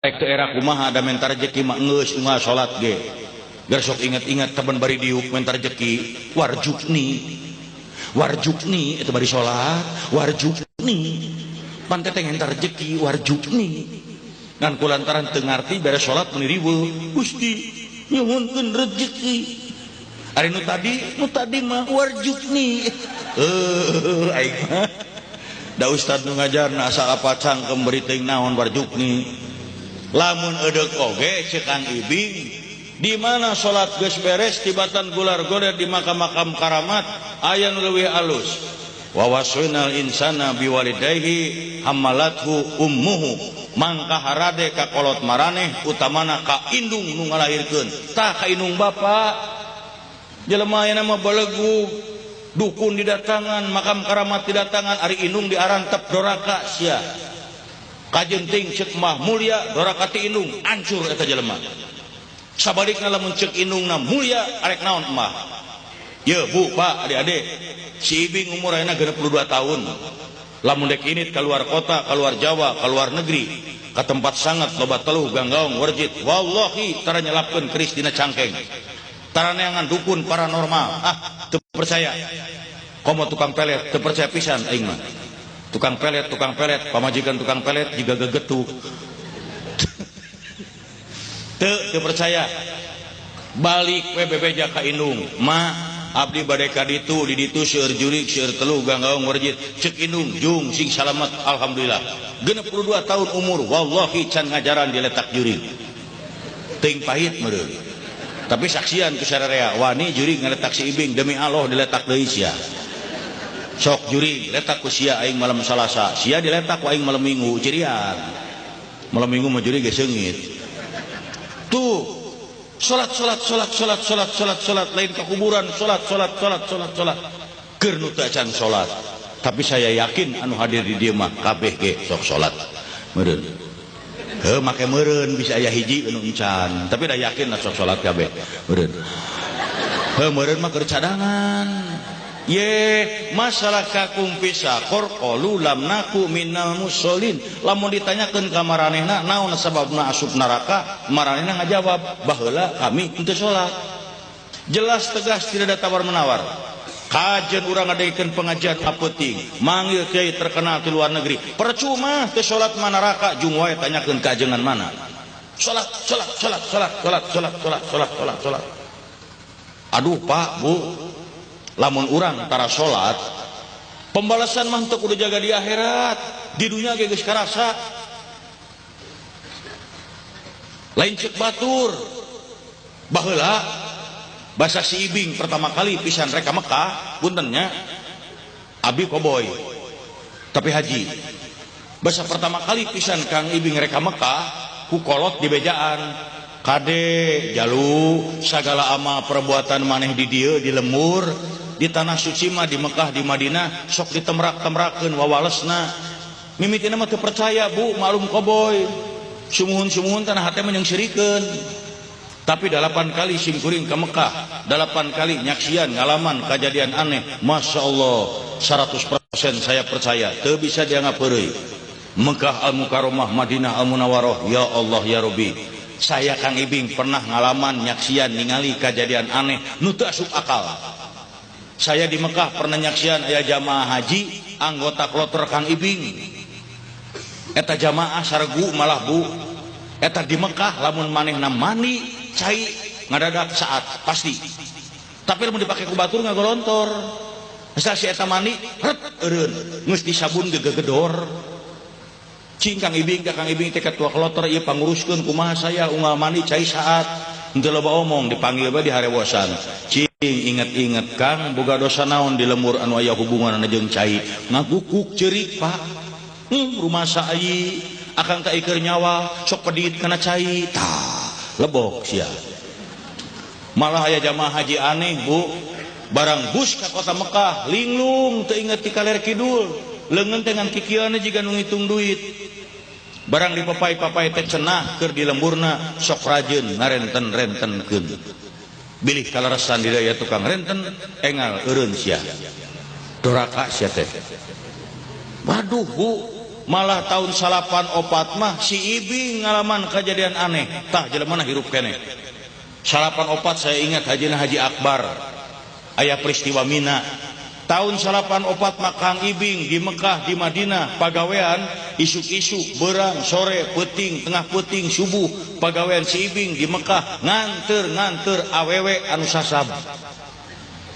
Rek teu era kumaha da menta rejeki mah geus unggal salat ge. Geus sok inget-inget taban bari diuk menta rejeki warjukni. Warjukni itu bari salat, warjukni. Pan teh menta rejeki warjukni. Ngan kulantaran teu ngarti beres salat meuni riweuh, Gusti nyuhunkeun rejeki. Ari nu tadi mah warjukni. Aing mah da ustad nu ngajarna asa apa cangkem beri teuing naon warjukni. Lamun edeuk oge ceuk Kang Ibing di mana salat geus beres tibatan gular goler di makam-makam karamat aya nu leuwih alus. Wa wasainal insana biwalidayhi hamalathu ummuhu mangka harade ka kolot maraneh utamana ka indung nu ngalahirkeun. Tah ka indung bapa jelema ayeuna mah belegu dukun didatangan makam karamat didatangan ari indung diarantep doraka sia. Kajenting ceuk mah mulia doraka ti indung ancur eta jelema. Sabalikna lamun ceuk indungna mulia arek naon mah. Ye bu pak adik-adik si Ibing umur ayeuna 62 tahun. Lamun dek init keluar kota, keluar Jawa, keluar negeri, ka tempat sangat loba teluh ganggaong werjit wallahi tara nyelapkeun keris dina cangkeng. Tara neangan dukun paranormal. Ah, teu percaya. Komo tukang pelet teu percaya pisan aing mah. Tukang pelet, pamajikan tukang pelet juga gegetuk. Teu percaya. Balik we bebeja ka indung, ma abdi bade ka ditu di ditu seueur jurig seueur teluh ganggaong werjit ceuk indung jung sing salamet alhamdulillah. 62 tahun umur wallahi can ngajaran diletak jurig. Teuing pahit meureun. Tapi saksian ku sararea wani jurig ngaletak si Ibing demi Allah diletak deui sia. Sok jurig letak ku sia aing malam Salasa, sia diletak ku aing malam Minggu cirian. Malam Minggu mah jurig geus seungit. Tuh salat salat salat salat salat salat salat lain ke kuburan salat salat salat salat salat keur nu teu acan salat. Tapi saya yakin anu hadir di dieu mah kabeh ge sok salat. Meureun. Heuh make meureun bisa aya hiji anu encan, tapi da yakin lah sok salat kabeh. Meureun. Heuh meureun mah keur cadangan. Ye masalah kakum fisakor qalu lam naku minal musholin. Lamun ditanyakeun ka maranehna naon sababna asup neraka, maranehna ngajawab baheula kami henteu salat. Jelas tegas tidak ada tawar menawar. Kajen urang ngadengkeun pengajian apeuting, manggil kiai terkenal di luar negeri. Percuma teu salat mah neraka jung wae tanyakeun ka ajengan mana. Salat salat salat salat salat salat salat salat salat salat. Aduh Pak, Bu, lamun urang tara salat pembalasan mah teu kudu jaga di akhirat, di dunia ge geus karasa. Lain ceuk batur. Baheula basa si Ibing pertama kali pisan rek ka Mekah, puntennya abi koboy tapi haji. Basa pertama kali pisan Kang Ibing rek ka Mekah ku kolot di bejaan. Kade jalu sagala amal perbuatan maneh di dieu di lembur di tanah suci mah di Mekah di Madinah sok ditemrak-temrakeun wawalesna. Mimitina mah teu percaya bu, maklum koboy. Sumuhun-sumuhun tanah hate mah nyengsirikeun. Tapi 8 kali simkuring ke Mekah, 8 kali nyaksian ngalaman kejadian aneh, Masya Allah 100% saya percaya, teu bisa dianggap heureuy. Mekah Al-Mukarramah, Madinah Al-Munawwarah, ya Allah ya Rabbi. Saya Kang Ibing pernah ngalaman nyaksian ningali kejadian aneh nu teu asup akal. Saya di Mekah pernah nyaksian aya jamaah haji anggota kloter Kang Ibing. Eta jamaah sargu malah bu. Eta di Mekah lamun manehna mandi cai ngadadak saat pasti. Tapi lamun dipake ku batur ngagolontor. Asa si eta mandi ret eureun geus disabun gegedor. Cing Kang Ibing ka Kang Ibing teh ketua kloter ieu panguruskeun kumaha saya unggal mandi cai saat. Henteu loba omong dipanggil bae di harewosan. Cing inget-inget Kang boga dosa naon di lemur anu aya hubunganna jeung cai. Ngagukuk ceurik Pak. Rumasa ai akang teh keur nyawa sok pedit kana cai. Tah lebok sia. Malah aya jamaah haji aneh Bu. Barang bus ka kota Mekah linglung teu inget ti kaler kidul. Leungeun teh ngan kikieuanna jiga nu ngitung duit. Barang dipapai-papai teh cenah keur di lemburna sok rajeun ngarenten-rentenkeun. Bilih kaleresan di daya tukang renten engal eureun sia. Doraka sia teh. Waduh Bu, Malah tahun 94 mah si Ibing ngalaman kejadian aneh. Tah jelema mana hirup keneh. 94 saya ingat hajina Haji Akbar. Aya peristiwa Mina. Tahun 94 mah Kang Ibing di Mekah, di Madinah, pagawean isuk-isuk, berang, sore, peuting, tengah peuting, subuh, pagawean si Ibing di Mekah nganter-nganter awewe anu sasab.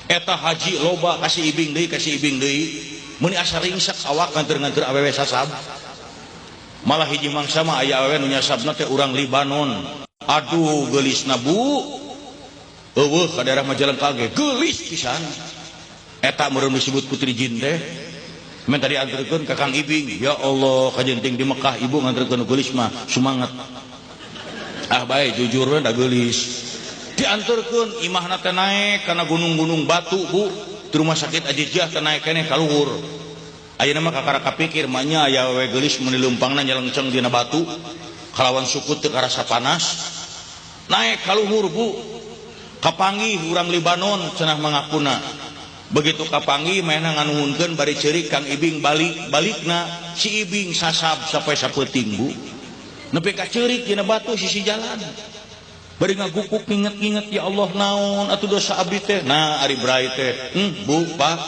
Eta haji loba kasih Ibing deui, kasih Ibing deui. Meuni asa ringsek awak nganter-nganter awewe sasab. Malah hiji mangsa mah aya awewe nu nyasabna teh urang Libanon. Aduh geulisna bu. Eueuh ka daerah Majalengka ge geulis pisan. Eta meureun disebut putri jin teh. Men tadi anterkeun ka Kang Ibing, ya Allah kajenting di Mekah ibu nganterkeun geulis mah sumanget. Ah bae jujur we da geulis. Dianterkeun imahna teh naek kana gunung-gunung batu bu. Di rumah sakit Ajijah teh naek keneh ka luhur. Ayeuna mah kakara kapikir mah nya aya we geulis mun dileumpangna nyelengceng dina batu kalawan suku teu karasa panas. Naek ka luhur bu. Kapanggih urang Libanon cenah mangakuna. Begitu kapanggih mainna nganuhunkeun bari ceurik Kang Ibing balik, balikna si Ibing sasab sampai sapeuting bu. Nepi ka ceurik dina batu sisi jalan. Bari ngagukuk nginget-nginget ya Allah naon atuh dosa abdi teh. Nah ari brai teh, bu pak,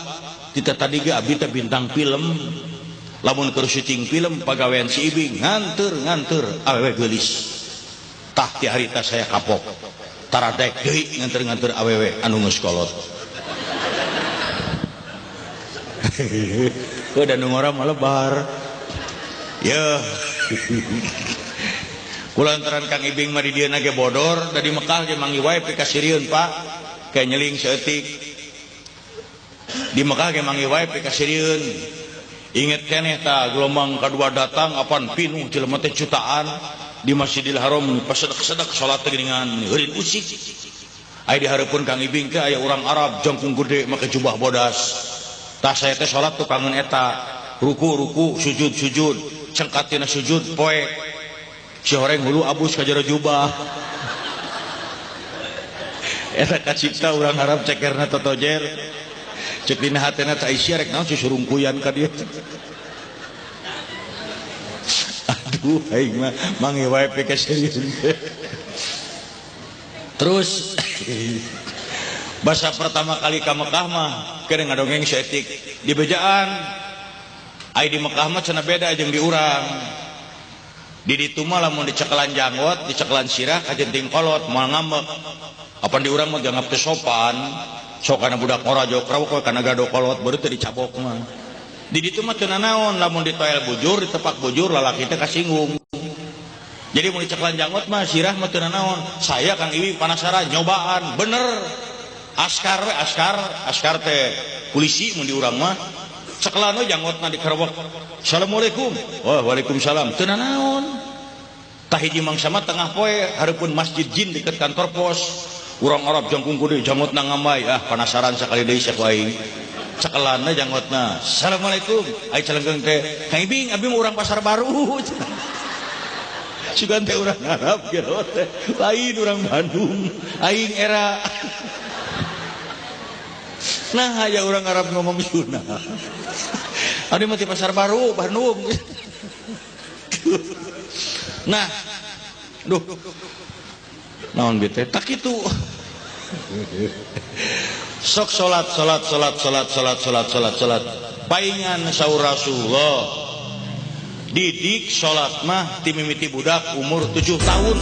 kita tadi ge abdi teh bintang film. Lamun keur syuting film pagawean si Ibing nganter-nganter awewe geulis. Tah ti harita saya kapok. Taradek deui nganter-nganter awewe anu geus kolot. Udah nu ngora mah lebar. Yeuh. Kulantaran Kang Ibing mah di dieu ge bodor, da di Mekah ge manggih wae pikasirieun Pak, kayak nyeling saeutik. Di Mekah ge manggih wae pikasirieun. Inget keneh tah gelombang kadua datang apan pinuh jelema teh jutaan di Masjidil Haram pasedek-sedek salat teh geuningan heurin usik. Aya di hareupeun Kang Ibing teh aya urang Arab jangkung gede make jubah bodas. Tah saya teh salat tukangeun eta, ruku-ruku, sujud-sujud, cengkatina sujud poek. Si horeng hulu abus ka jero jubah. Eta kacipta urang Arab cekerna totojer. Cek dina hatena teh sia rek naon susurungkuyan ka dieu. Aduh aing mah mangi wae pikasirieun. Terus basa pertama kali ka Mekah mah keur ngadongeng saeutik di bejaan. Ai di Mekah mah cenah beda jeung di urang. Di ditu mah lamun dicekelan janggot, dicekelan sirah kajenting kolot moal ngambek. Apan di urang mah dianggap teu sopan. Sok kana budak ngora jauh krawok we kana gado kolot baru teu dicabok mah. Di ditu mah teu nanaon lamun ditoel bujur, ditepak bujur lalaki teh kasinggung. Jadi mun dicekelan janggot mah sirah mah teu nanaon. Saya Kang Ibing penasaran nyobaan, bener. Askar we askar, askar teh polisi mun di urang mah. Cekelan we janggotna dikerewek. Assalamualaikum. Wah, waalaikumsalam. Teu nanaon. Tah hiji mangsa mah tengah poe hareupeun masjid jin deket kantor pos. Urang Arab jangkung kudu janggotna ngambay. Ah, penasaran sakali deui sia ku aing. Cekelanna janggotna. Assalamualaikum. Ai celengkeung teh, Kang Ibing abdi mah urang Pasar Baru. Sugan teh urang Arab gelo teh. Lain urang Bandung. Aing era. Nah, ya orang Arab ngomong Sunda. Abdi mah ti Pasar Baru, Bandung. Nah, duh. Naon bete? Tak kitu. Sok salat, salat, salat, salat, salat, salat, salat, salat. Paingan saur Rasulullah. Didik salat mah ti mimiti budak umur 7 tahun.